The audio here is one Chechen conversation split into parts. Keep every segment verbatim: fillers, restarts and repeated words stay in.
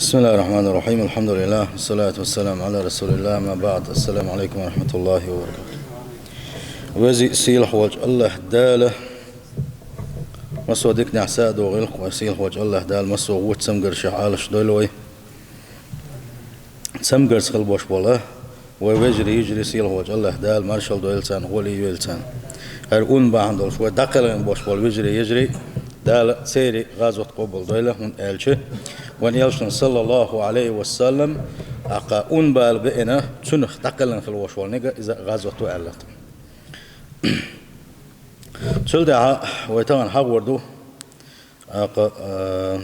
بسم الله الرحمن الرحيم. الحمد لله، والصلاة والسلام على رسول الله، أما بعد. السلام عليكم ورحمة الله وبركاته. Веза, сийлахь волчу АллахӀ Дала, массо а диканехь са а догӀийла, вай сийлахь волчу АллахӀ Дала массо а вочу цамгаршехь Ӏалашдойла вай. Цамгарца хила бош бола вай вежарий, йижарий сийлахь волчу АллахӀ Дала маршалла дойла царна, гӀоле йойла царна. ХӀара ун бахьана долуш вай дӀакхелхина бош болу вежарий, йижарий Дала церан гӀазот къобалдойла, хӀунда аьлча вайн элчано, саллаллаху Ӏалайхи ва саллам, тӀаккха ун бала беана, цунах дӀакхелхина хила вош волниг иза гӀазот ву аьлла. Цул тӀаьхьа вай тахана хьахор ду, тӀаккха, а,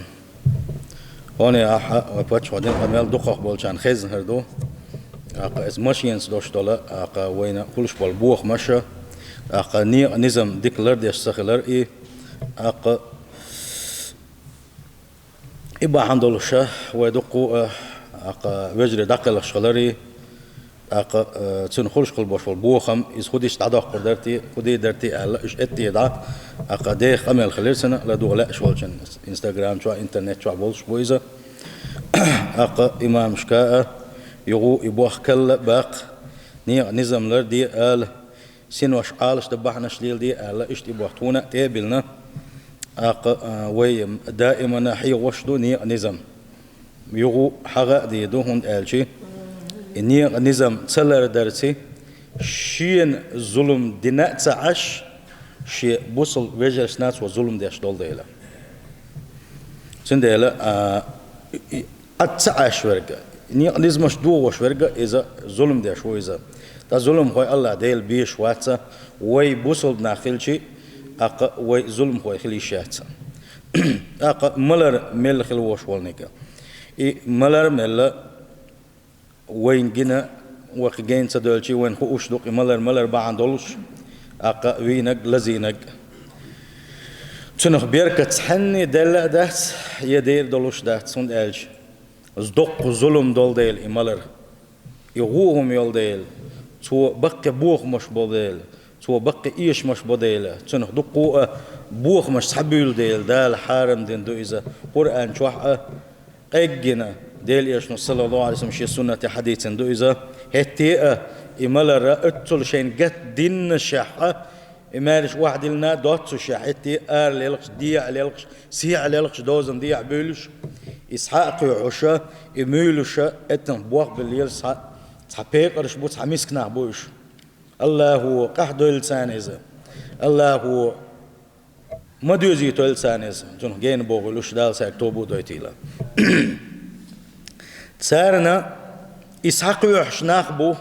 хӀунда аьлча вай паччахьо дина къамел дукхах болчарна хезна хир ду. ТӀаккха иза машенаца дош долу, тӀаккха вайна хуьлуш болу бохамаш, тӀаккха некъан низам дика лардеш ца хилар и, тӀаккха и бахьана долуш вай дуккха а, тӀаккха вежарий дӀакхелхаш хилар и, тӀаккха, а, цуьнан хуьлуш хила бош болу бохам, иза хӀун дича дӀадоккхур дара те, хӀун дийр дара те аьлла, уьш эттехьа дӀа, тӀаккха деха къамел хилира цуьнан, ладогӀа лаьаш волчун, Instagram чохь, интернет чохь болуш бу иза. ТӀаккха имамашка а, юха и бохам карла а баккха, некъан низам ларде ала, синош Ӏалашдан бахьанаш леладе аьлла, иштта и бохам тхуна а тӀе а биллина. ТӀаккха, а, вай даимана хьехош ду некъан низам. Юха хьаха а дийр ду, хӀунда аьлча и некъан низам ца лардарца, шена зулам дина а ца Ӏаш, шен бусалба вежаршна цо зулам деш долу дела. Цундела, а, и, и, Ӏад ца Ӏаш верг, некъан низамаш дохош верг, иза зулам деш ву иза. Ткъа зуламхой АллахӀ Дела безаш вац, вай бусалба нах хилча, тӀаккха вай зуламхой хила йиш яц. ТӀаккха малар мелла хила вош волниг. И малар мелла вайна гина, вай кхин гена ца доьлча, вайна хууш ду-кх и малар, малар бахьана долуш, тӀаккха вийнарг, лазийнарг. Цунах беркат цхьанне делла а дац, я дер долуш дац, хӀунда аьлча доккха зулам долу дела и малар. И гӀо хӀума йолу дела, цо баккхий бохамаш бо дела, цо баккхий эшамаш бо дела, цунах дуккха а бохамаш схьабуьйлу дела, Дала хьарам дина ду иза Къуръан чохь а, къеггина Делан Элчано, саллаллаху Ӏалайхи ва саллам, шен суннате хьадийцина ду иза. ХӀетте а и малар оццул шайна гатдиннашехь а, и маьрша охьадиллина доццушехь, хӀетте а ара лелхаш, дехьа лелхаш, сехьа лелхаш, дозанна дехьа буьйлуш, и схьа а кхоьхьуш, и муьйлуш, эттанах бохбелла лелаш цхьа, цхьа пекъарш бу, цхьа миска нах бу уьш. АллахӀо къахьдойла царна иза. АллахӀо ма доьзийтойла царна иза. Цунах гена бохуьйлуш, Дала цаьрга тоба а дойтийла. Царна и схьакхоьхьуш нах бу,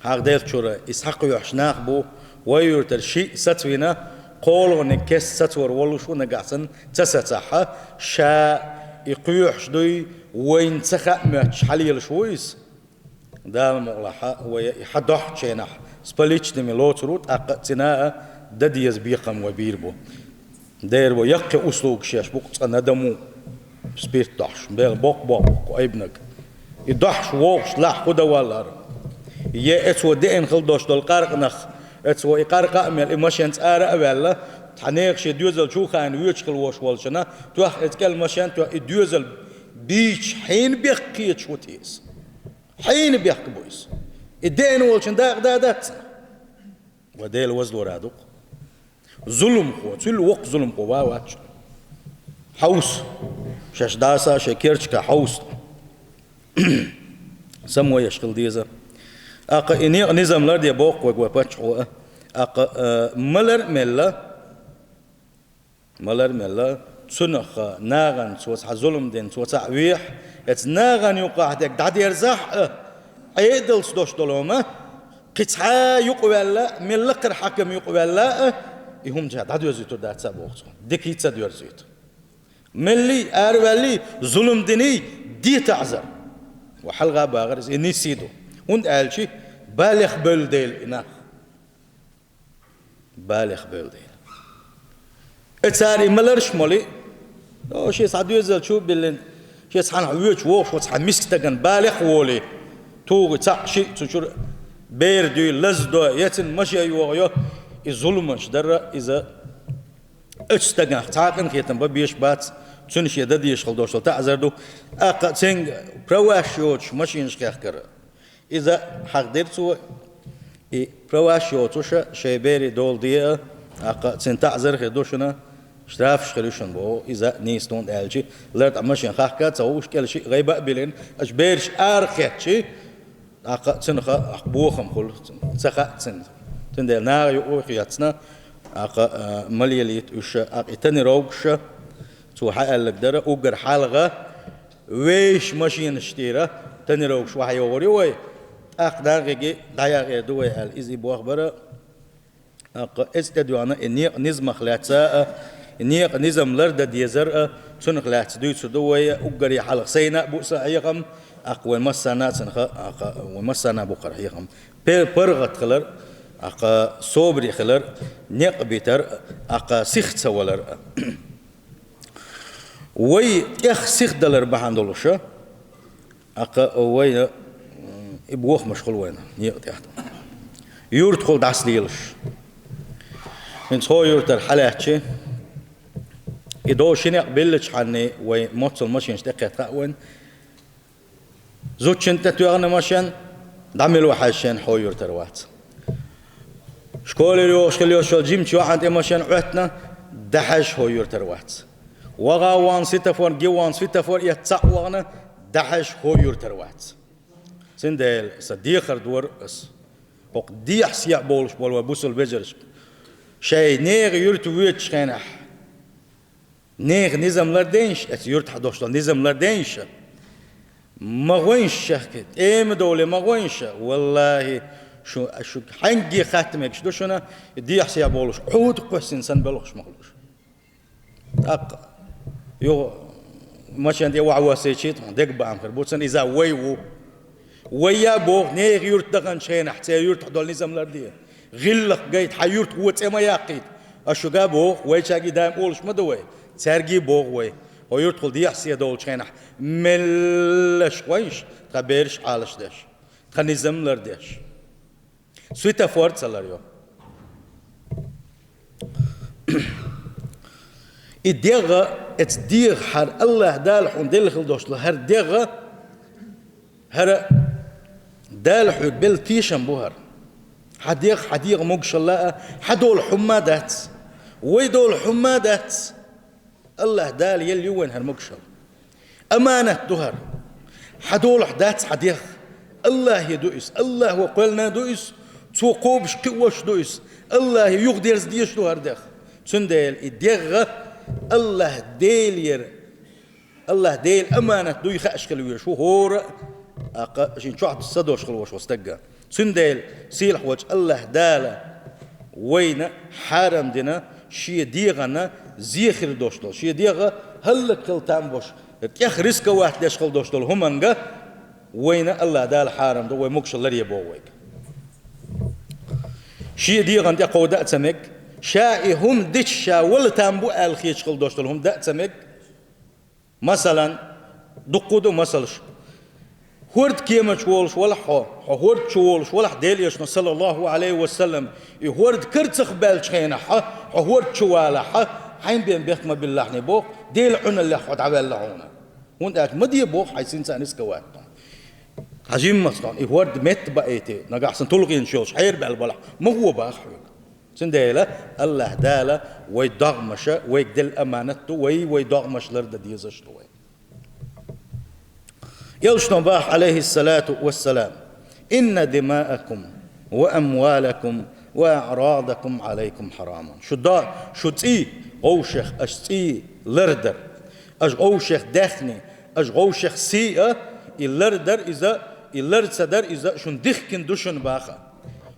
хьагӀ делчуьра, и схьакхоьхьуш нах бу, вай юьртара шиъ сацвина, кхоалгӀаниг кеста сацор волуш ву, нагахь санна ца сацахь, ша и кхоьхьуш дуй, вайна ца хаа моьттуш хьалелаш ву иза. Дала мукъалахь, вай и хьадохьучу хенахь с поличными лоцур ву, тӀаккха а цина а дан деза бекхам вай бийр бу. Дера вай яккхий услугаш еш бу-кх цкъа надамо, спирт дохьуш, бел боккха боккха бу-кх айбанаг. И дохьуш вогӀуш лахь хӀун дан валлара? Е эцо деана хила дош долу къаркъанах, эцо и къаркъа а мел, и машенца ара а ваьлла, цхьа нехан шен доьзал чу хаийна воьдуш хила вош волчунна, тоьхна эцу кӀел машен, тоьхна и доьзал бийча хьенан бехк кхеташ ву те иза? Хьенан бехк бу иза? И деана волчун дакъа да дац? Ва Дела ваздора ду-кх. Зуламхо, цул воккха зуламхо ва вац. Хьовса. Шаьш дӀаса, шайн керчика хьовса. Само еш хила деза. ТӀаккха и некъан низам ларде боху вайга вай паччахьо а. ТӀаккха, а, малар а мелла, малар а мелла, цунах нахана цо цхьа зулам дина, цо цхьаъ вехь, эцу нахана юкъахь дерг дӀадерзахь а, Ӏедалца дош долу хӀума, кхин цхьа юкъаваьлла, мел лакхара хьаькам юкъаваьлла а, и хӀума ша дӀадоьрзуьйтур дац а боху цо. Дика хӀинца а доьрзуьйту. Меллий, араваьллий, зулам диний, де таӀзар. Ва хьалха а бахара иза, и нийса ду. ХӀунда аьлча балех бевлла дела и нах. Балех бевлла дела. Э, цара и маларш а молий, о, шен цхьа доьзал чу а биллина, шен цхьанхьа воьдуш вогӀуш ву цхьа миска стагана балех а волий, тугӀи цхьаъ шиъ цу чуьра бер дуьй, лаз до, я цуьнан маше йогӀу йо, и зуламаш дара иза Оцу стагах цхьа а къинхетам бан безаш бац, цуьнан шен дан дезаш хила долуш долу таӀзар ду, тӀаккха цуьнга праваш йоцуш машинаш хехкар. Иза хьахдира цо, и праваш йоцуша шайн берийн дола де а, тӀаккха цуьнан таӀзар хир ду шуна, штрафаш хир ю шуна боху, иза нийса ду аьлча, лартӀехь машина хахка а ца хууш, кӀел шиъ гӀайба а биллина, оцу бераш ара кхетча, тӀаккха цуьнан ха-, бохам хуьлу, ца хаьа цуьнан. Цундела наха юкъа хецна, тӀаккха, а, ма лелийта уьш, тӀаккха и тонировкаш, цо хьан аьлларг дара, уггар хьалха вешан машинаш тӀера тонировкаш охьайогӀур ю вай, тӀаккха нахе дӀаяккхар ду вай аьлла, иза и бохбар а, тӀаккха иза тӀедоьгӀна и некъан низамах лаьцна а, и некъан низам лардан дезар а, цунах лаьцна дуьйцур ду вай, уггаре хьалха сайна а бу сан хьехам, тӀаккха вайн массарна а цунах, тӀаккха вайн массарна а бу хӀара хьехам. Пе-, паргӀат хилар, тӀаккха собаре хилар, некъ битар, тӀаккха сих ца валар. Вай тӀех сихдалар бахьана долуша, тӀаккха вайна, м, и бохамаш хуьлу вайна, некъа тӀехь. Юьртахула дӀасалелаш. ХӀинца хӀокху юьртара хьалаьцча, и дов ши некъ биллачхьана вай моццул машинаш тӀекхетта хаьа вайна. Зудчунна тӀетоьхна машен, дӀа мила ву хьаьжна, хӀокху юьртара вац. Школера йогӀуш хила йолуш йолу жимачу йоӀана тӀе машен Ӏоьттина, дӀахьаьжна, хӀокху юьртара вац. ВагӀа вахана светофор, гин вахана светофор, эцца цхьаъ вахана, дӀахьаьжна, хӀокху юьртара вац. Цундела сан дехар дора ас. ХӀокху дехьа-сехьа болуш болу вайн бусалба вежаршка. Шайн нехан юьрта воьдучу хенахь, нехан низам лардайша, оцу юьртахь долуш долу низам лардайша. Ма гӀойша шаьхки, тӀема довлий ма гӀойша. Валлахи, шу, шу хьаьнгге хатта мегаш ду шуна, и дехьа-сехьа болуш, Ӏута кхоьссина санна белхаш ма хуьлуш. ТӀаккха юха машен тӀе охьавоссийча, дега баам хир бу, цунна иза вай ву. Вай а боху, нехан юьрта даханчу хенахь, церан юьртахь долу низам ларде. ГӀиллакх гайта, хьан юьртахо цӀе ма яккхийта. Ас шуьга боху, вайчаьрга даим олуш ма ду вай. Цаьрга боху вай. ХӀокху юьртахула дехьа-сехьа долчу хенахь, меллаша гӀойша, тхан бераш Ӏалашдеш, тхан низам лардеш. Светофор ца лар ю. И дегӀ, эца дегӀ хӀара АллахӀ Дала хьуна делла хила долуш долу хӀара дегӀ, хӀара Дала хьоьга белла тешам бу хӀара. Хьан дегӀ, хьан дегӀан могушалла а, хьан долу хӀумма а дац. Вай долу хӀумма а дац. АллахӀ Дала елла ю вайна хӀара могушалла. Аманат ду хӀара. Хьан долахь дац хьан дегӀ. АллахӀе ду иза. АллахӀа кхоьллина ду иза. Цо кхобуш кхиош ду иза. АллахӀе юхадерза дезаш ду хӀара дегӀ. Цундела и дегӀ АллахӀ Делера, АллахӀ Делан аманат дуй хууш хила везаш ву хӀора а, тӀаккха шен чохь са долуш хила волуш волу стаг а. Цундела сийлахь волчу АллахӀ Дала вайна хьарам дина шен дегӀана зе хир долуш долу, шен дегӀ хӀаллакьхила там болуш, тӀех рисковать деш хила долуш долу хӀуманга вайна АллахӀ Дала хьарам ду, вай могушалла ларъе боху вайга. Шен дегӀана тӀекховда а ца мег, ша и хӀума дича ша вала там бу аьлла хеташ хила долуш долу хӀума дан а ца мег. Масалан, дуккха ду масалш. ХӀорда кеманаш волуш валахь хьо, хьо хӀорда чу волуш валахь, Делан Элчано, саллаллаху Ӏалайхи ва саллам, и хӀорда карцах баьллачу хенахь, хьо хӀорда чу валахь, хьайна бен бехк ма биллахьний боху, Делан Ӏуналлех хьо дӀаваьлла хьуна. ХӀунда аьлча ма де боху хьайн синца низка ватта. Хьан жиммаца тхьовна, и хӀорда метта баийти, нагахь санна тулгӀенаш йолуш хьерабаьлла балахь, ма гӀо баха хьоьга. Цундела АллахӀ Дала вай догӀмаша, вайга делла аманат ду вай, вай догӀмаш лардан дезаш ду вай. Элчано баха, Ӏалайхиссалату вассалам: «Инна димаакум ва амвалакум ва аърадакум Ӏалайкум хьарамун». Шу до-, шу цӀий, гӀовшех аша цӀий лардар, аша гӀовшех даьхни, аша гӀовшех сий а, и лардар иза, и лар ца дар иза шун дихкина ду шуна баха.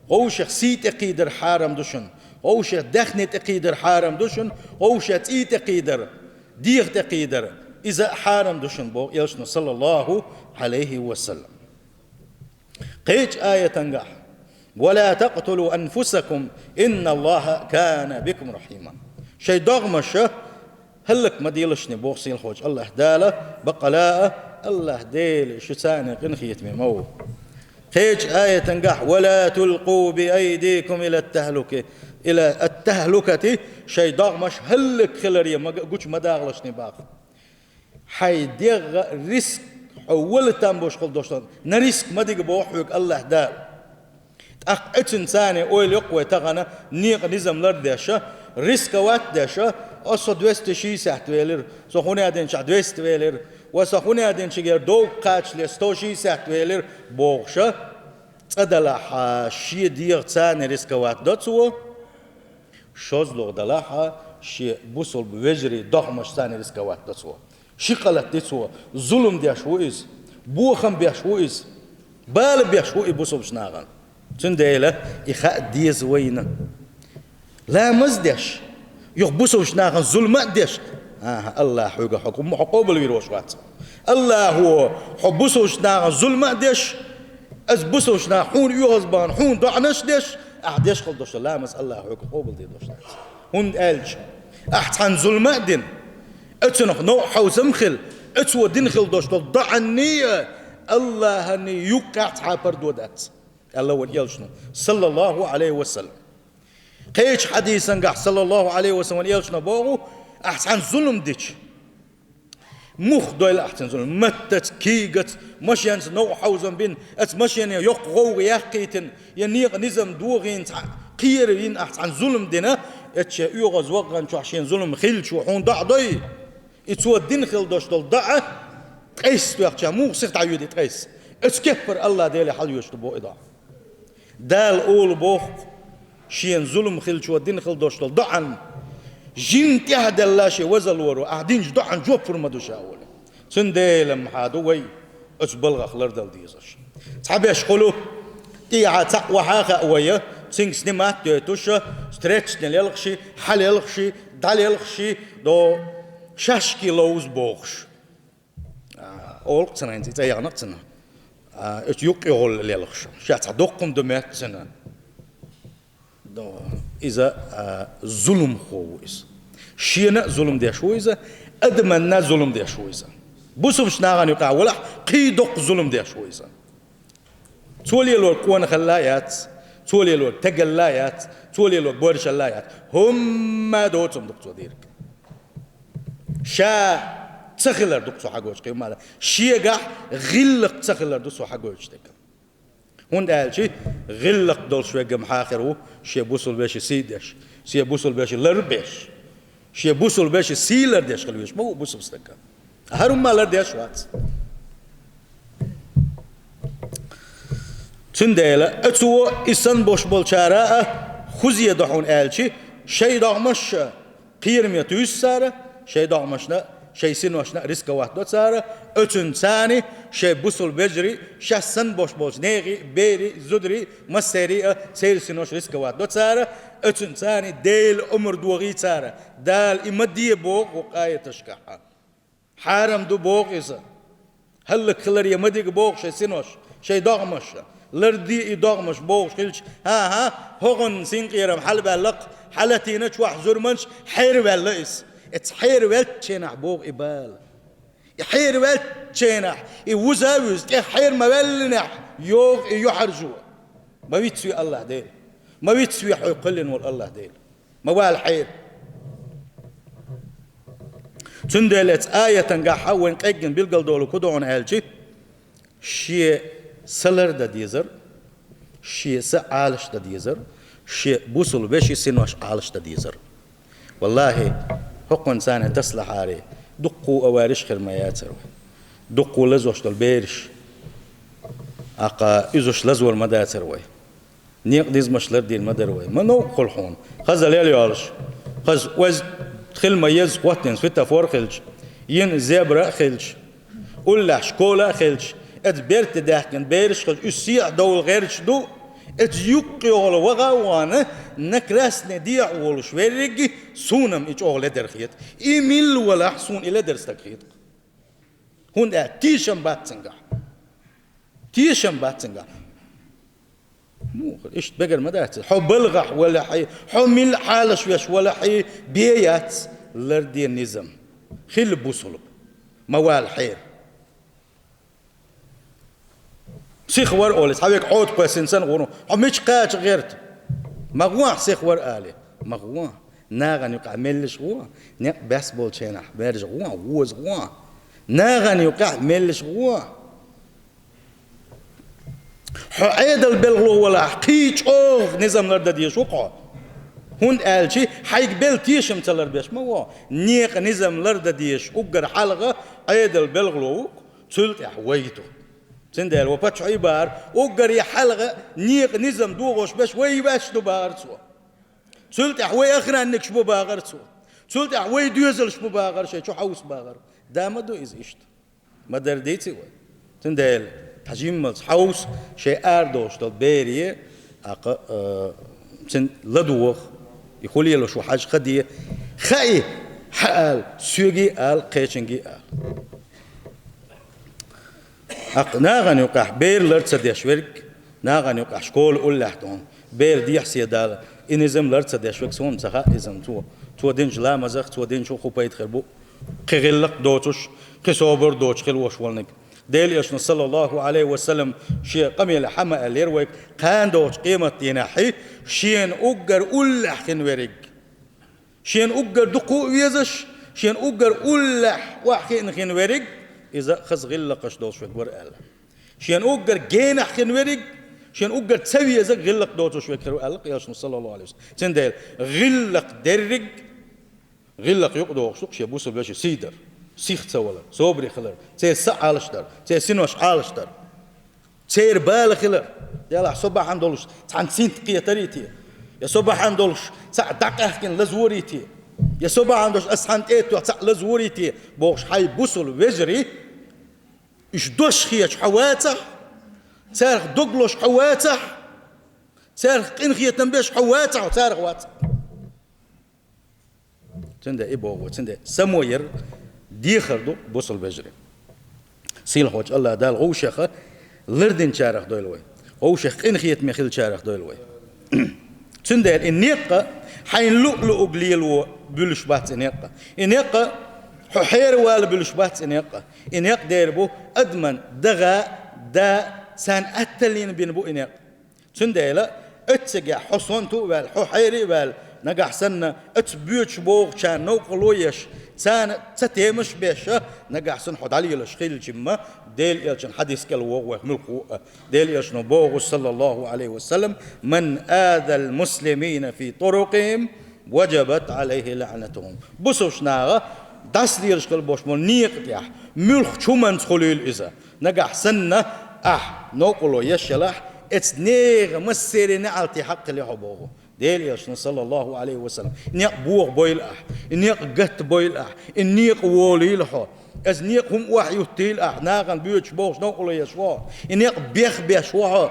ГӀовшех сий тӀекхийдар хьарам ду шуна. ГӀовшех даьхни тӀекхийдар хьарам ду шуна. ГӀовшех цӀий тӀекхийдар, дегӀ тӀекхийдар, иза а хьарам ду шуна, боху Элчано, саллаллаху Ӏалайхи ва саллам. Кхечу аятангахь: «Ва ла такътулу анфусакум, инналлаха кана бикум рахима». Шайн догӀмаша хӀаллак ма делашни, боху сийлахьволчу АллахӀ Дала, баккъала а АллахӀ Дела шу царна къинхетаме ма ву. Кхечу аятангахь: «Ва ла тулкъу би айдикум ила тахлуке». إلى التهلكة, шоай догӀмаш хӀаллакхиларе ма г-, гуча ма дагӀалаш шоана боху. Хьайн дегӀа риск, хьо вала там беш хила долуш долу, на риск ма дига боху хьоьга АллахӀ Дала. ТӀаккха оцунна царна ойла йоккху вай тахана, некъан низам лардеш, рисковать деш, аса со двести шестьдесят велира, со хӀун аьлла динчохь двести велира, ва со хӀун аьлла динчигера дов кхачале сто шестьдесят велира бохуш, цкъа делахь, шен дегӀа царна рисковать до цо, шозлагӀа делахь, шен бусалба вежарий догӀмаш царна рисковать до цо. Ши гӀалат ди цо, зулам деш ву иза, бохам беш ву иза, бала беш ву и бусалбачу нахана. Цундела и хаа деза вайна. Ламаз деш, юха бусалбачу нахана зулам а деш, аха, АллахӀа хьоьга хьо, хьо къобалвийр волуш вац. АллахӀа хьо бусалбачу нахана зулам а деш, аса бусалбачу наха хьуна оьгӀаз бахана, хьуна доӀанаш а деш, ахь деш хила долуш долу ламаз АллахӀа хьоьга къобалдийр долуш дац. ХӀунда аьлча ахь цхьанна зулам а дина, оцунах новкъа хьовзам хила, оцо дина хила долуш долу доӀанний а, АллахӀанний юккъехь цхьа а пардо дац, аьлла вайн элчано, саллаллахӀу Ӏалайхи ва саллам. Кхечу хьадисангахь, саллаллахӀу Ӏалайхи ва саллам, вайн элчано боху, ахь цхьанна зулам дича, муха дойла ахь цуьнан зулам, маттаца, кийгаца, машенаца новкъа хьовзам бина, оцу машене йоккха гӀовгӀа яккхийтина, я некъан низам дохийна, цхьа кхера йина ахь цхьанна зулам дина, оцу шен оьгӀаз вахана чохь шена зулам хилчо хьуна доӀа дой, и цо дина хила долуш долу доӀа ткъайсса тоьхча, муха сиха дӀайоьду и ткъайсса? Оцу кеппара АллахӀ Деле хьалайоьдуш ду боху и доӀа. Дала олу боху, шена зулам хилчо дина хила долуш долу доӀанна, жимма тӀаьхьадаьлла шен вазалоро, ахь динчу доӀанна жоп лур ма ду ша олий. Цундела ма хьа ду вай оцу балхах лардала дезаш. Цхьаберш хуьлу, тӀехьа цхьаъ вахьа а хаьа вай, цуьнга снимать а дойтуш, стречни лелхаш, хьалелхаш, дӀалелхаш, до шашки ловза бохуш. А, олу-кх цунах, хӀинца и цӀе яхна-кх цунах. А, оцу юккъехула лелхаш. Ша цхьа доккха хӀума ду моьтту цунах. До, иза, а, зуламхо ву иза. Шена а зулам деш ву иза, адаманна а зулам деш ву иза. Бусалбачу нахана юкъахь валахь, кхин доккха зулам деш ву иза. Цо лелорг къонахалла а яц, цо лелорг стагалла а яц, цо лелорг боршалла а яц. ХӀумма доцург ду-кх цо дийриг. Ша ца хилар ду-кх цо хьагойтуш, кхин ма-, шегахь гӀиллакх ца хилар ду цо хьагойтуш дерг. ХӀунда аьлча гӀиллакх долуш верг-м хьан хир ву, шен бусалба вешин сий деш, шен бусалба вешин лар беш, шен бусалба вешин сий лардеш хила везаш ма ву бусалба стаг. ХӀара хӀумма лардеш вац. Цундела оцо и санна бош болчара а хӀун зе до хьуна аьлча, шайн догӀмаш кхераме туьйсу цара, шайн догӀмашна а, шайн синошна а рисковать до цара, оцунна царна шайн бусалба вежарий, шаьш санна бош болчу нехий, берий, зударий, массерий а, церан синош рисковать до цара, оцунна царна Делан омра дохий цара. Дала и ма де боху вукху аяташкахь. Хьарам ду боху иза. ХӀаллакьхиларе ма дига боху шайн синош, шайн догӀмаш. Ларде и догӀмаш бохуш хилча, хӀан-хӀа, хӀокхуьнан синкъерам хьалабаьлла-кх, хьалатийна чохь зурманча, хьераваьлла иза. Эца хьераваьллачу хенахь боху и бала. И хьераваьллачу хенахь, и вуза а вуьзу, тӀех хьера ма ваьллинехь, йогӀу и юьхьӀаьржо. Ма виц ве АллахӀ Дела. Ма виц ве хьоьга кхоьллина волу АллахӀ Дела. Ма вала хьера. Цундела эца аятангахь вайн къеггина билгалдолу кху догӀун аьлча, шен са лардан дезар, шен са Ӏалашдан дезар, шен бусалба вешин синош Ӏалашдан дезар. ВаллахӀи, хӀокхунна царна тасалахьара, дуккха а вариш хир ма яцара вай. Дуккха лазош долу бераш. ТӀаккха уьш лазор ма дацара вай. Некъан низамаш лардийр ма дара вай. Ма новкъа хуьлу хьуна. Хаза лела йолуш. Хаза оьзда хила ма еза хӀоттийна светофор хилча, йина зебра а хилча, уллехь школа а хилча, эца берте даьхкина бераш хилча, уьш сехьа довла гӀерташ ду, эца юккъехула ваха а вахана, на красный дехьа волуш верриге, суна-м и чӀогӀа ледара хета. И милла валахь, суна и ледара стаг хета. ХӀунда аьлча тешам бац цуьнгахь. Тешам бац цуьнгахь. Муха, иштта бегар ма дац. Хьо балхахь валахьий, хьо милла Ӏалашвеш валахьий, бен яц, ларде низам. Хила бусалба. Ма вала хьера. Сиха вара олий, цхьа верг хьода кхоьссина санна гӀур ву. Хьо мича кхача гӀерта? Ма гӀо ахь сиха вара али. Ма гӀо. Нахана юкъахь меллаша гӀо. Некъ баьсса болчу хенахь маьрша гӀо, воза гӀо. Нахана юкъахь меллаша гӀо. Хьо Ӏедал белхало валахь, кхин чӀогӀа низам лардан дезаш ву хьо. ХӀунда аьлча хьайга белла тешам ца ларбеш ма ву. Некъан низам лардан дезаш уггар хьалха Ӏедал белхало ву, цул тӀаьхьа вай ду. Цундела вай паччахьий бахара, уггаре хьалха некъан низам дохош берш вай ваьш ду бахара цо. Цул тӀаьхьа вай охранникаш бу бахара цо. Цул тӀаьхьа вай доьзалш бу бахара, шайн чу хьовса бахара. Да ма ду иза иштта. Ма-дарра дийци вай. Цундела тхьа жиммалц хьовса шайн арадолуш долу бере, аккха, а, цуьнан ладогӀа, и хӀун лелош ву хьажа ха де, хаий, хьаала, соьгий ала, кхечуьнгий ала. Аккха нахана юкъахь бер лар ца деш верг, нахана юкъахь школа уллехь тӀехь, бер дехьа седала, и низам лар ца деш верг, суна ца хаьа иза цо. Цо динчу ламазах, цо динчух хӀун пайда хир бу? Кхин гӀиллакх доцуш, кхин собар доцуш хилла волуш волниг. Делан Элчано, саллаллаху Ӏалайхи ва саллам, шен къамелехь хьа ма аьллера вайга, кхана догӀучу къематдийнахь шена уггар уллехь хин верриг. Шена уггар дукха а везаш, шена уггар уллехь охьахиъна хин верриг, иза хаза гӀиллакхаш долуш верг вара аьлла. Шена уггар генахь хин верриг, шена уггар ца везарг гӀиллакх доцуш верг хир ву аьлла Элчано, саллаллаху Ӏалайхи ва саллам. Цундела гӀиллакх дерриг, гӀиллакх юкъадогӀуш ду шен бусалба вежарий сий дар, сих ца валар, собаре хилар, церан са Ӏалашдар, церан синош Ӏалашдар. Церан бала хилар, делахь со бахьана долуш цхьаьна синтем кхетарий те, я со бахьана долуш цхьаъ дӀакъаьхкина лазорий те, я со бахьана долуш ас цхьаьна тӀе а тоьхна цхьаъ лазорий те бохуш, хьайн бусалба вежарий, уьш дош хеташ хьо вацахь, царах дог лозуш хьо вацахь, царах къинхетам беш хьо вацахь, хьо царах вац. Цундела и боху, цундела само яр дехар ду бусалба вежарий. Сийлахьчу АллахӀ Дала вовшех лардинчарах дойла вай. Вовшех къинхетаме хилчарах дойла вай. Цундела и некъ хьайна луъ-луъург лело буьллуш бац и некъ. И некъ хьо хьеравала буьллуш бац и некъ. И некъ дера бу адаман дагӀа, да, царна атталлина бина бу и некъ. Цундела, оццигехь хьо сонта а ваьлла, хьо хьерий а ваьлла, нагахь санна, оцу боьдуш богӀучарна новкъарло еш, царна цатемаш а беш, нагахь санна хьо дӀалелаш хилча-м, Делан Элчан хьадис кӀел вогӀу вай муьлхха а. Делан Элчано боху, саллаллаху Ӏалайхи ва саллам: «Ман азал муслимина фи турукихим, важабат Ӏалайхи лаӀнатухум». Бусалба наха дӀасалелаш хила болуш болу некъа тӀехь, муьлххачу хӀуманца хуьлийла иза. Нагахь санна ахь новкъарло еш елахь, оцу нехан массеран неӀалте хьакъ хили хьо боху. Делан Элчано, саллаллаху Ӏалайхи ва саллам, и некъ бохабойла ахь, и некъ гатбойла ахь, и некъ волийла хьо. Оцу некъа хӀума охьаюттийла ахь, нахана боьдуш богӀуш новкъарло еш ву хьо, и некъ бехбеш ву хьо.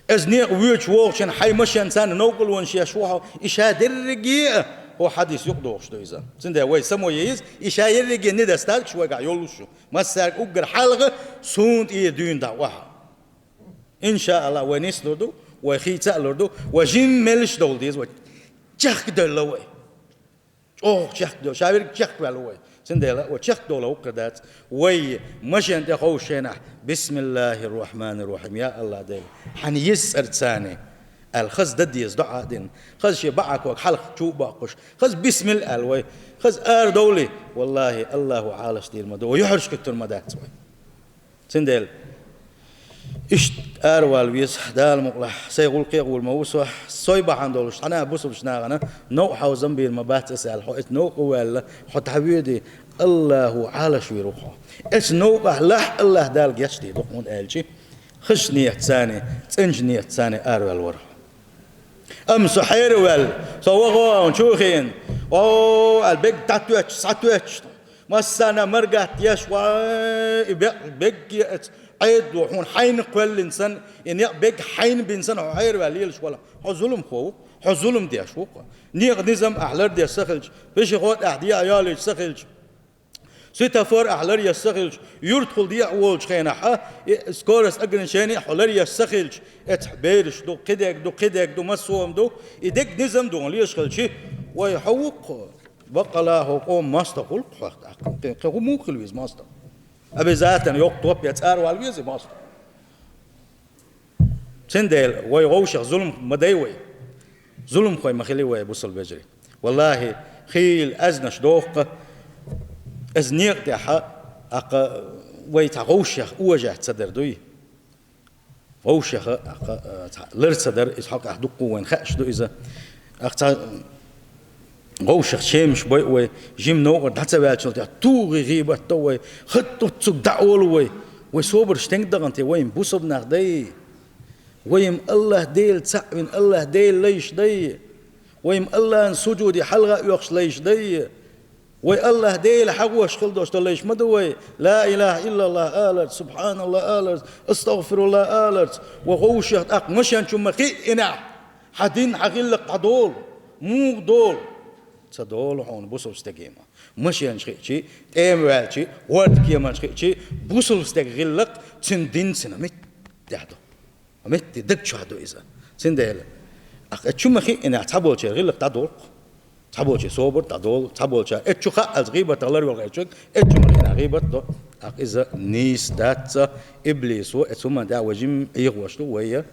Оцу некъа воьдуш вогӀучун хьайн машен царна новкъарлонаш еш ву хьо, и ша дерриге а хӀокху хьадис юкъадохуш ду иза. Цундела вай само ян иза, и ша ерриге а недостаткаш вайгахь йолуш ю. Массаьрга уггар хьалха суна тӀера дуьйна дӀа охьа. ИншааллахӀ, вай нислур ду, вай хийца а лур ду, вай жимма меллаша довла деза вай. Чехкадевлла вай. ЧӀогӀа чехкадевлла, ша верг чехкаваьлла вай. Цундела вай чехкадовла вукхар дац. Вай машен тӀе ховшшехь: «Бисмиллахир-рахманир-рахим, я АллахӀ Дела, хьан йиза цӀарца», — аьлла, хаза дан деза доӀа а дина, хаза шен баӀаког хьалха чу а боккхуш, хаза бисмилла аьлла вай, хаза арадовлий, валлахӀи, АллахӀа Ӏалашдийр ма ду, вай юьхьӀаьржа хӀуьттур ма дац вай. Цундела иштта аравала веза, Дала мукъалахь, сайн гӀуллакхе а гӀур ма ву со, со бахьана долуш цхьана а бусалба нахана новкъа хьовзам бийр ма бац аса аьлла, хьо оцу новкъа ваьлла, хьо дӀавоьдий, АллахӀа Ӏалашвийр ву хьо. Оцу новкъахь лахь АллахӀ Дала гечдийр ду хьуна, аьлча, хазачу нийятца, цӀеначу нийятца араваьлла вара. Амма со хьераваьлла, со вахана чу а хиъна, о, аьлла, бегга дӀатоьттуш, схьатоьттуш, массарна маргат еш, вай, и бекъ-, бегге оцу Ӏедало хьуна хьайна кхоьллина санна, и некъ бегга хьайна бина санна, хьо хьераваьлла лелаш валахь, хьо зуламхо ву, хьо зулам деш ву-кх. Некъан низам ахь лардеш ца хилча, пешеход ахь дехьа йолуьйтуш ца хилча, светофор ахь ларъеш ца хилча, юьртахула дехьа волчу хенахь, и скорость ограничение хьо ларъеш ца хилча, эцхьа бераш ду, кхидерг ду, кхидерг ду, массо а ду, и дерг низам ду хьуна лелаш хилча, вай, хьо ву-кх, баккъала хӀокху къоман мостагӀа хуьлу-кх хьох тӀаккха. Кхин, кхин хӀун муха хила веза мостагӀа? Обязательно йоккха топ ян цӀарвала веза и мостагӀа. Цундела вай вовшех зулам ма дай вай. Зуламхой ма хилий вай, бусалба вежарий. Валлахи, хийла аьзнаш доху-кх, аса некъа тӀехь аккха вай цхьа вовшех ожаьтта ца дар дуй. Вовшех аккха, а, цхьа лар ца дар, иза хьокъехь дуккха вайна хаьаш ду иза. Аккха цхьа вовшех шемаш бой вай, жима новкъара дӀа ца ваьллачул тӀехь, тухий гӀийбат до вай, хатта оццуг дӀаолу вай. Вай собарш стенга дахана те, вай-м бусалба нах дай. Вай-м АллахӀ Дела цхьаъ вина, АллахӀ Дела лайш дай. Вай-м АллахӀан сужуде хьалха оьхуш лайш дай. Вай АллахӀ Дела хьагӀош хила долуш долу лайш ма ду вай. Ла илаха иллаллахӀ аларца, субхьаналлахӀ аларца, астагӀфируллахӀ аларца. Вай вовшех тӀаккха машен чу ма хиъинехь, хьан дин, хьан гӀиллакх дӀадолу. Муха долу? Ца долу хьуна бусалба стеган ма. Машенаш хиъчи, тӀема ваьлчи, хӀордкеманаш хиъчи, бусалба стеган гӀиллакх цуьнан динца меттехь ду. Метте даг чохь ду иза. Цундела, аккха эцу чу ма хиъинехь, цхьаболчеран гӀиллакх дӀадолу-кх. Цхьаболчеран собар дӀадолу, цхьаболчара эцу чу хаалц гӀийбатах ларвелла хьечуьнга, эцу чу ма хиъинехь гӀийбат до. Аккха иза нийса дац, иблисо эцу хӀуманна тӀехь вай жима Ӏехош ду вай,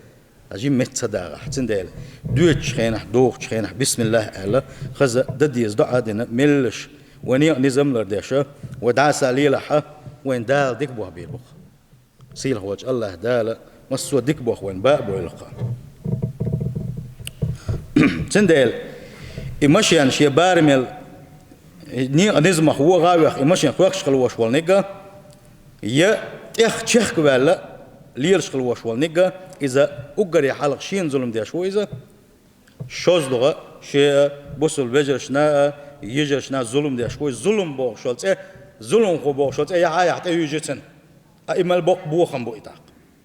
а жима метта ца дагӀахь. Цундела, доьдучу хенахь, дохучу хенахь, бисмиллахӀ аьлла, хаза дан деза доӀа а дина, меллаша вай некъан низам лардеш, вай дӀаса лелахь, вайна Дала дика бохь бийр бу-кх. Сийлахьволчу АллахӀ Дала массо а дика бохь вайна бан а бойла-кх. Цундела и машен шен барамел некъан низамах вогӀа а вехна, и машен кхоьхкуш хила волуш волниг а, я тӀех чехка ваьлла лелаш хила волуш волниг а, иза уггаре хьалха шена зулам деш ву иза. ШозлагӀа шен бусалба вежаршна а, йижаршна а зулам деш ву иза. Зулам бохуш йолу цӀе, зуламхо бохуш йолу цӀе яхьа а яхьа тӀеюьжу цуьнан. Ткъа и мел боккха бохам бу и тӀаккха.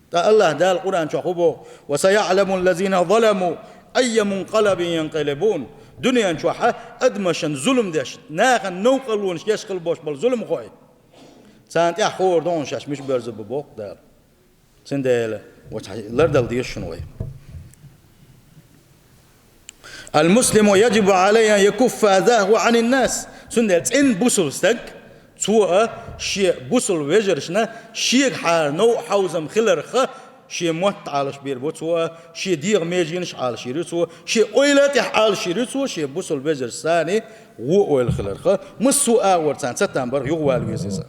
Ткъа АллахӀ Дала Къуръан чохь хӀун боху: «Ва саяӀламу ллазина заламу айя мункъалабин янкъалибун». Дуьнен чохь адамашна зулам деш, нахана новкъарлонаш еш хила болуш болу зуламхой, царна тӀехь хуур ду хьуна шаьш мича боьрзур бу боху Дала. Цундела, вай цхьа лардала деза шуна вай. Ал-муслиму яжибу Ӏалайхи ан якуффа азаху Ӏанин нас. Цундела цӀена бусалба стаг, цо а шен бусалба вежаршна шегахьара новкъа хьовзам хиларх шен мотт Ӏалаш бийр бу цо, шен дегӀан меженаш Ӏалашйийр ю цо, шен ойла а тӀехь Ӏалашйийр ю цо, шен бусалба вежаршца санна вон ойла хиларх, массо а агӀор царна ца там барх юхавала веза иза.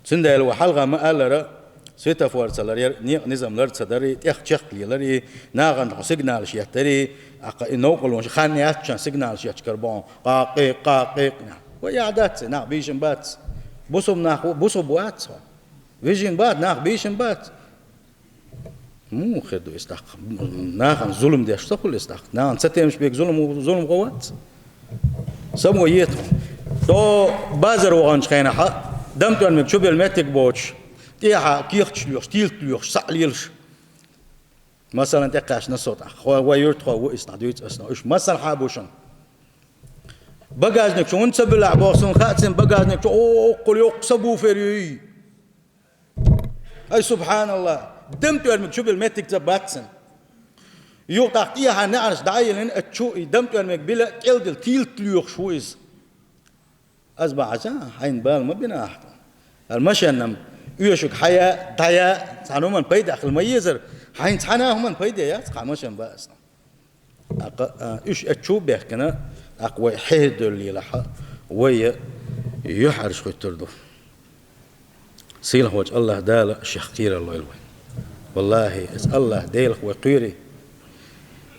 Цундела вай хьалха ма-аллара, светофор ца ларъяр, некъан низам лар ца дарий, тӀех чехка леларий, нахана хьо сигналаш еттарий, аккха и новкъарлонаш хан яц шен сигналаш етташ карабо хьуна, къакъ-къикъ, къакъ-къикъ. Вай яхь дац, нах бийшина бац. Бусалба нах ву, бусалба вац хьо. Вижина бац, нах бийшина бац. Муха хир ду иза тӀаккха? Нахана зулам деш ца хуьлу иза тӀаккха? Нахана ца темаш берг зулам, зуламхо вац? Само ета. Со базар ваханчу хенахь, дам тӀоьрмиг чу белла меттиг боцуш, тӀехьа кехаташ лоьхуш, тилт лоьхуш, схьа а лелаш. Масалан, тӀекхаьчна со тӀаккха. Хьо вай юьртахой ву иза, нах дуьйцу аса, уьш массанхьа а бу шуна. Багажник чу хӀунда ца буьллахь боху, суна хаьа цуьнан багажник чу, о, оккхул йоккха сабуфер юй. Ай, субхьаналлахӀ! Дам тӀоьрмиг чу билла меттиг ца бац цуьнан. Юха тӀаккха тӀехьа неӀарш дӀа а йиллина, оцу чу и дам тӀоьрмиг билла, кӀел дилла, тилт лоьхуш ву иза. Аса бахьа, хьайна бала ма бина ахьа. ХӀара машенна-м оьшург хьая, дӀая, цхьана хӀуманна пайда хила ма езара, хьайна цхьана а хӀуманна пайда яц, кхаа машен бац. Аккха, а, уьш а чу а бехкина, аккха вай хьехдевллийлахь, вай юьхьӀаьржа хӀуьттур ду. Сийлахьволчу АллахӀ Дала шех кхерар лойла вай. ВаллахӀи, иза АллахӀ Делах вай кхерий,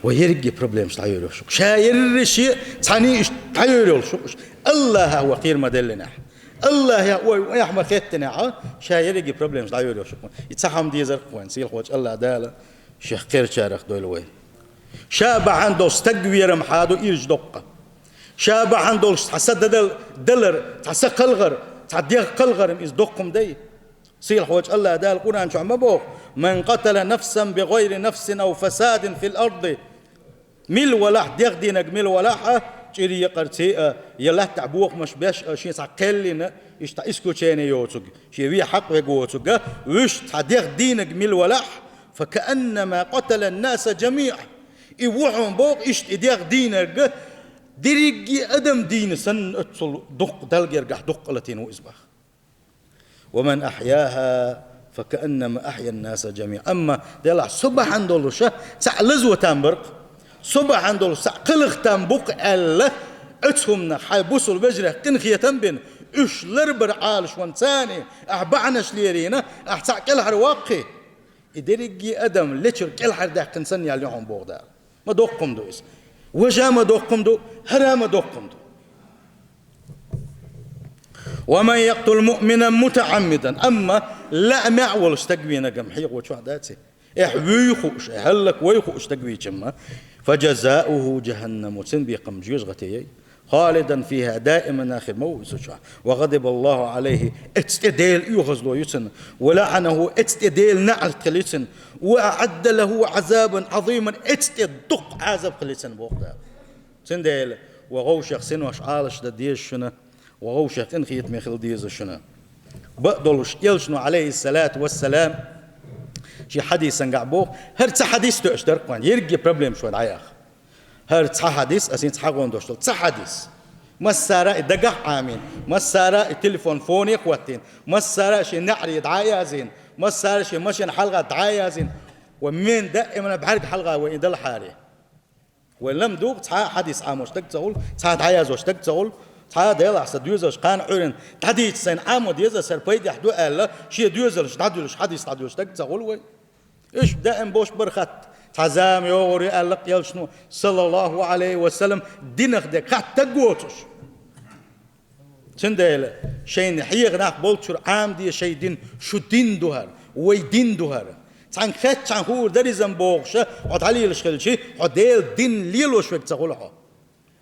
вай ерриге проблемаш дӀайойр йолуш ю-кх. Ша ерриш а цхьаьний иштта дӀайойр йолуш ю-кх уьш. АллахӀах вай кхера ма-деллинехь, АллахӀах вай, вайх ма-хеттинехь, ша ерриге проблемаш дӀайойр йолуш ю-кх. И цхьа хӀума дезар-кх вайн, сийлахьволчу АллахӀ Дала шех кхерчарах дойла вай. Ша бахьана долуш стаг верам хьан ду ирча доккха. Ша бахьана долуш цхьа са дадал-, далар, цхьа са кхалхар, цхьа дегӀ кхалхар-м иза доккха хӀума дай. Сийлахьволчу АллахӀ Дала Къуръан чохь ма боху: «Ман къатала нафсан бигъайри нафсин ау фасадин фил арди». Мила валахь, дегӀ дийнарг мила валахь а, чӀир екъарций а, я лаьттахь бохамаш беш а, шен цхьа кхеллина, иштта исключение йоцург, шен вен хьакъ верг воцург а, вуьш цхьа дегӀ дийнарг мила валахь, «Факааннама къаталан-наса жамиӀа». И ву хьуна боху, иштта и дегӀ дийнарг дерриге адам дийна санна, оццул дуккха Далла гергахь дуккха а латийна ву иза боху. «Ва ман ахьяха فكأنما أحيا الناس جميعا. Амма делахь со бахьана долуша цхьаъ лазо там бара-кх, со бахьана долуш цхьаъ кхалха там бу-кх аьлла, оцу хӀуманах хьайн бусалба вежарех къинхетам бина, уьш ларбар Ӏалашван царний ахь бахьанаш лерийна, ахь цхьаъ кӀелхьарваккхий, и дерриге адам лечуьра кӀелхьардаьккхина санна ял ю хьуна боху Дала. Ма доккхум ду иза. Важа ма доккхум ду, хӀара ма доккхум ду. ومن يقتل مؤمنا متعمدا. Амма лаамехь волуш стаг вийнарг-м хьехо чохь дац и. Эхь вуй хууш, эхь хӀаллак вай хууш стаг вийча-м, فجزاؤه جهنم, цуьнан бекхам жоьжахате яй. خالدا فيها, даиман хир ма ву иза чохь. وغضب الله عليه, эцу тӀе Делан оьгӀазло ю цунна. ولعنه, эцу тӀе Делан наӀалт хила ю цунна. وأعد له عذابا عظيما, эцу тӀе дукха Ӏазап хила ю цунна боху Дала. Цундела, ва вовшех синош Ӏалашдан деза шуна, ва вовшех къинхетаме хила деза шуна. Бакъдолуш, элчано, Ӏалайхиссалату вассалам, шен хьадисангахь боху, хӀара цхьа хьадис тоьуш дара-кх вайн, ерриге проблемаш вайн дӀаяха. ХӀара цхьа хьадис, ас хӀинца хьахондош долу цхьа хьадис. Массара а и дагахь Ӏамийна, массара а и телефон фоне хӀоттийна, массара а шен неӀаре дӀа а язйина, массара а шен машен хьалха дӀа а язйина, ва мен даимана бӀаьрг хьалха вай и далахьаре. Вай лам дугӀу, цхьа а хьадис Ӏамош стаг ца хуьлу, цхьа а дӀаяздеш стаг ца хуьлу, цхьа а, делахь, сан доьзалш кхана Ӏуьйранна дӀадийца сайна Ӏамо деза, сара пайдехь ду аьлла, шен доьзалш дӀадуьллуш, хьадис дӀадуьллуш стаг ца хуьлу вай. Иштта даим болуш бара хатта, цхьа зама йогӀур ю аьлла-кх элчано, саллаллаху Ӏалайхи ва саллам, динах дерг хатта стаг воцуш. Цундела шайна хьеха нах болччуьра Ӏамаде шайн дин, шу дин ду хӀара, вай дин ду хӀара. Цхьаьнга хеттачхьана хуур дара иза-м бохуша, хьо дӀалелаш хилчи, хьо Делан дин лелош верг ца хуьлу хьо.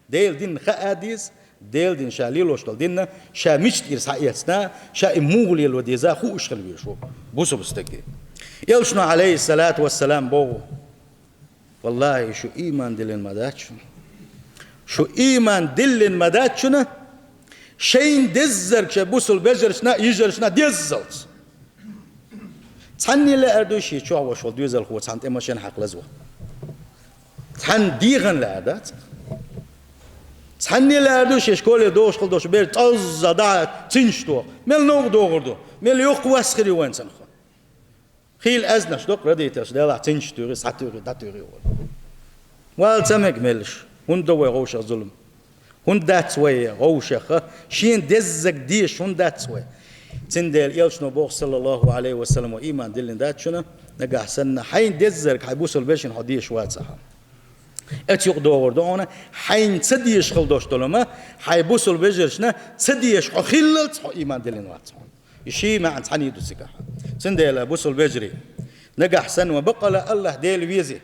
Делан дин хаа деза, Делан дин ша лелош долу динна, ша мича тӀера схьаэцна, ша и муха лело деза хууш хила везаш ву бусалба стаге. Элчано, Ӏалайхиссалату вассалам, боху: «Валлахи, шу ийман диллина ма дац шуна. Шу ийман диллина ма дац шуна, шайна деззарг шайн бусалба вежаршна а, йижаршна а деззалц». Цхьанне лаьара ду шен чохь ваша волу доьзалхо цхьаьна тӀе машен хьакха лазо? Цхьанна дехана лаьара дац? Цхьанне лаьара ду шен школе дохуш хила долуш бер цӀозза дӀа цинчу тоху? Мел новкъа догӀур ду? Мел йоккха вас хир ю вайн цунах? Хийла аьзнаш доккху родительш, делахь цинчу туьйхи, схьатуьйхи, дӀатуьйхи вала. Вала ца мега меллаш, хӀунда до вай гӀовшах зулам? ХӀунда дац вай гӀовшаха? Шена деззаг дезаш хӀунда дац вай? Цундела элчано боху, саллаллаху Ӏалайхи ва саллам, ва ийман диллина дац шуна, нагахь санна хьайна деззарг хьайн бусалба вешина хьо дезаш вацахь. Эцу юкъа догӀур ду хьуна, хьайна ца дезаш хила долуш долу ма, хьайн бусалба вежаршна ца дезаш хьо хиллалц хьо ийман диллина вац хьуна. И ший маьӀна цхьаьний ду цигахь. Цундела, бусалба вежарий, нагахь санна ма баккъала АллахӀ Дела вези,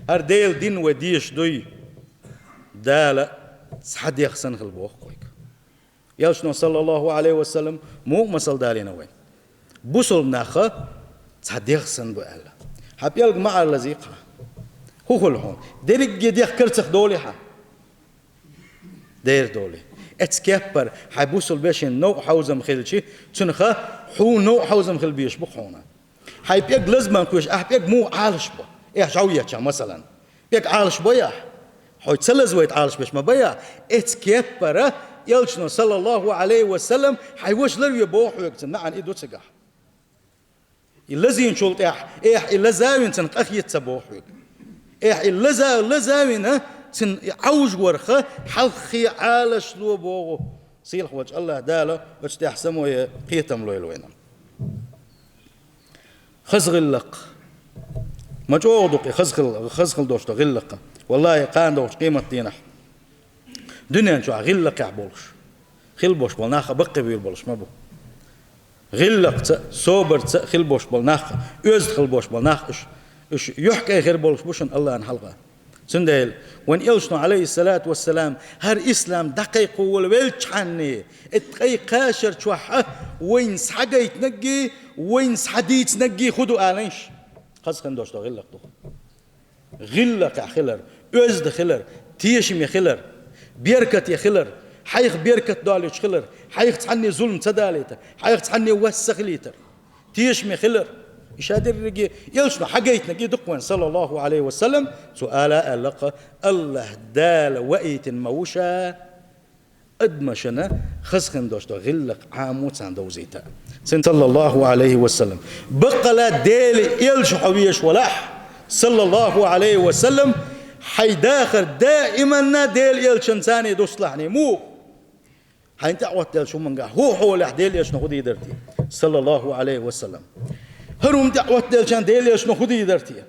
хӀара Делан дин вай дезаш дуй, Дала цхьа дегӀ санна хила боху-кх вайга. Элчано, саллаллаху Ӏалайхи ва саллам, муха масал далийна вайна? Бусалба нах цхьа дегӀ санна бу аьлла. Хьан пӀелг ма Ӏарлазий-кх хьан. ХӀун хуьлу хьуна? Дерриге дегӀ карцах долий хьан? Дера долий. Эцу кеппара хьайн бусалба вешина новкъа хьовзам хилчи, цунаха хьуна новкъа хьовзам хила безаш бу-кх хьуна. Хьайн пӀелг лазаман кхоьшу, ахь пӀелг муха Ӏалашбо? Эхь, жӀов еча, масалан, пӀелг Ӏалашбой ахь? Хьо ца лазавайта Ӏалашбеш ма бай ахь. Эцу кеппара элчано, саллаллаху Ӏалайхи ва саллам, хьайн ваша ларве боху хьоьга, цуьнан маьӀна и ду цигахь. И лазийначул тӀаьхьа, эхь, и лазавина цунна къахета ца боху хьоьга. Эхь, и лаза-, лазавина цунна и Ӏовжа варха хьалххе Ӏалашло боху. Сийлахь волчу АллахӀ Дала оцу тӀехь самое кхетам лойла вайна. Хаза гӀиллакх. Ма чӀогӀа ду-кх и хаза хил-, хаза хила долуш долу гӀиллакх. Валлахи, кхана догӀучу къематдийнахь дуьнен чохь гӀиллакхехь болуш, хила болуш болу нах а баккхийвийр болуш ма бу. ГӀиллакхца а, собарца а хила болуш болу нах а, оьзда хила болуш болу нах а уьш, уьш юьхькӀай хир болуш бу шуна АллахӀна хьалха. Цундела вайн элчано, Ӏалайхиссалату вассалам, хӀара ислам дӀакхайкхо волавелчхьанний, и ткъе кхаа шар чохь а вайна схьагайтинарггий, вайна схьадийцинарггий хӀун ду аланаш? Хаза хин долуш долу гӀиллакх ду. ГӀиллакхехь хилар, оьзда хилар, тешаме хилар, беркате хилар, хьайх беркат долуьйтуш хилар, хьайх цхьанне зулам ца далийтар, хьайх цхьанне вас ца хилийтар. Тешаме хилар. И ша дерриге элчано хьагайтинарг и ду-кх вайн, саллаллаху Ӏалайхи ва саллам, цо ала аьлла-кх: «АллахӀ Дала ваийтина ма ву ша адамашна хаза хин долуш долу гӀиллакх Ӏамо царна довзийта». Цун, саллаллаху Ӏалайхи ва саллам. Баккъала Дела элча хьо везаш валахь, саллаллаху Ӏалайхи ва саллам, хьай дахар даиманна Дела элчанца дусталахь. Муха? Хьайна тӀехьа оттаделча хӀумангахь, хӀу хьолехь Дела элчано хӀу дийр дара те, саллаллаху Ӏалайхи ва саллам? ХӀара хӀума тӀехьа оттаделча Дела элчано хӀу дийр дара те?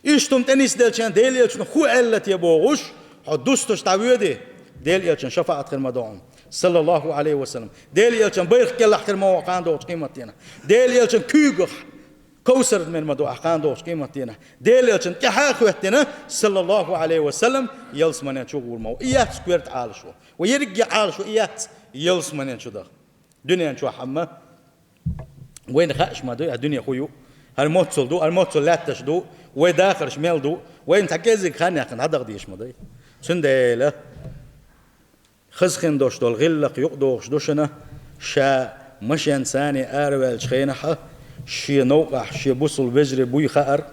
Иштта хӀума тӀенисделча Дела элчано хӀу аьлла те бохуш, хьо дусташ дӀавоьду, Дела элчан шафаӀат хир ма ду хьуна, саллаллаху Ӏалайхи ва саллам. Дела элчан байракх кӀелахь хир ма ву хьо кхана догӀучу къематдийнахь. Дела элчан куьйгах Кавсар мер ма ду ахь кхана догӀучу къематдийнахь. Дела элчан тӀаьхьа а хӀоьттина, саллаллаху Ӏалайхи ва саллам, ялсаманен чу гӀур ма ву. И яц коьрта Ӏалашо. Вай ерриге Ӏалашо и яц ялсаманен чу даха. Дуьнен чохь хӀама вайна хаьаш ма ду, а дуьне хӀу ю. ХӀара моццул ду, хӀара моццул лаьтташ ду, вай дахарш мел ду, вайна цхьа кӀеззиг хан яьккхина хьадагӀа дезаш ма дай. Цундела хаза хин долуш долу гӀиллакх юкъадогӀуш ду шуна, ша машенца араваьллачу хенахь, шен новкъахь шен бусул вежарий буй хаар,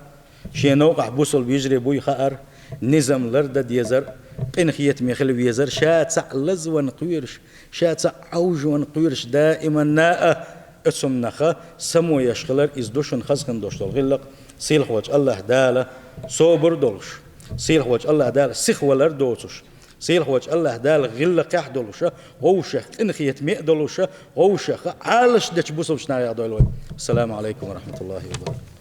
шен новкъахь бусул вежарий буй хаар, низам лардан дезар, къинхетаме хила везар, ша цхьаъ лазаван кхоьруш, ша цхьаъ Ӏовжаван кхоьруш даиманна а оцуннаха само еш хилар, иза ду шуна хаза хин долуш долу гӀиллакх. Сийлахьволчу АллахӀ Дала собар долуш, сийлахьволчу АллахӀ Дала сихвалар доцуш, сийлахьволчу АллахӀ Дала гӀиллакхехь долуша, вовшех къинхетаме а долуша, вовшеха Ӏалаш дечу бусулбачу нахех дойла вай. Ассаламу Ӏалайкум ва рахьматуллахӀи ва баракатух.